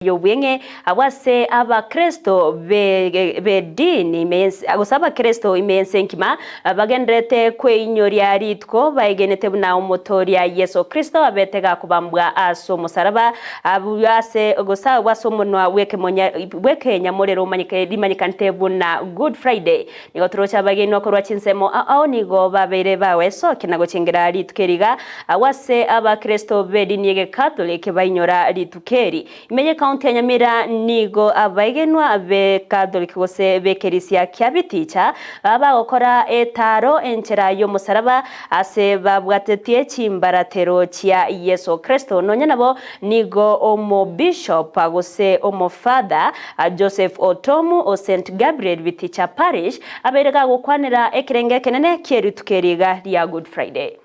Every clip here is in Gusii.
Y'obweng'e abwo ase Abakristo b'edini ime y'ense, gose Abakristo ime y'ense enkima, bagendererete kweinyoria rituko baegenete buna Omotoria Yeso Kristo abete gakobambwa ase omosaraba, abwo ase gose abwo ase omonwa bw'ekenyamorero rimanyekanete buna Good Friday. Nigo toroche abagenwa korwa chinsemo ao nigo babeire bagwesokia na gochengera rituko eri iga, agwo ase Abakristo b'edini y'Egekatoliki bainyora rituko eri. Ime y'Ekaunti ya Nyamira nigo abaegenwa b'Ekatoliki gose b'ekerisia kia Biticha bagokora etaaro enchera y'omosaraba ase babwatetie chimbaratero chia Yeso Kristo. Nonya nabo Nigo Omobishop gose Omofather Joseph Otomu o Saint Gabriel Biticha Parish abeire gagokwanera ekerengo ekenene kie rituko eri iga ria Good Friday.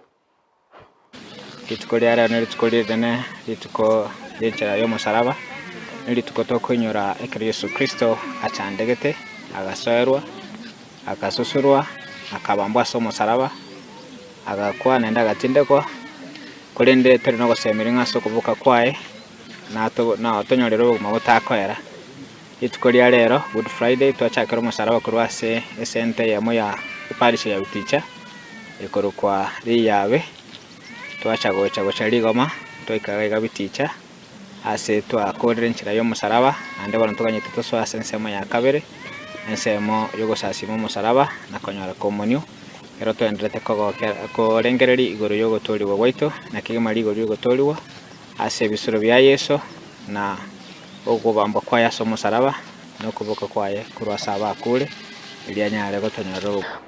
Rituko ria rero nerituko rinene, rituko ri'enchera y'omosaraba, nerituko tokoinyora ekero Yeso Kristo achandegete, agasoerwa, agasusurwa, akabambwa ase omosaraba, agakwa naende agatindekwa. Korende tore nogosemeria ng'a ase okoboka kwaye natonyorere obogima botakoera. Rituko ria rero, Good Friday, twachakera omosaraba korwa ase esenta eyemo ya eparish ya Biticha ekorokwa Riyabe, twacha gocha gocha Rigoma, twaika iga iga Biticha ase twakorire enchera y'omosaraba, naende bono toganyete tosoe ase ensemo ya kabere, ensemo y'ogosasima omosaraba na konyora komonio. Ekero twaendererete kogokera korengereria igoro y'ogotoorigwa gwaito, na kegima rigori ri'ogotoorigwa ase ebisuro bia Yeso, na okobambwa kwaye ase omosaraba, na okoboka kwaye korwa ase abakure, erio anyare gotonyorera obogima.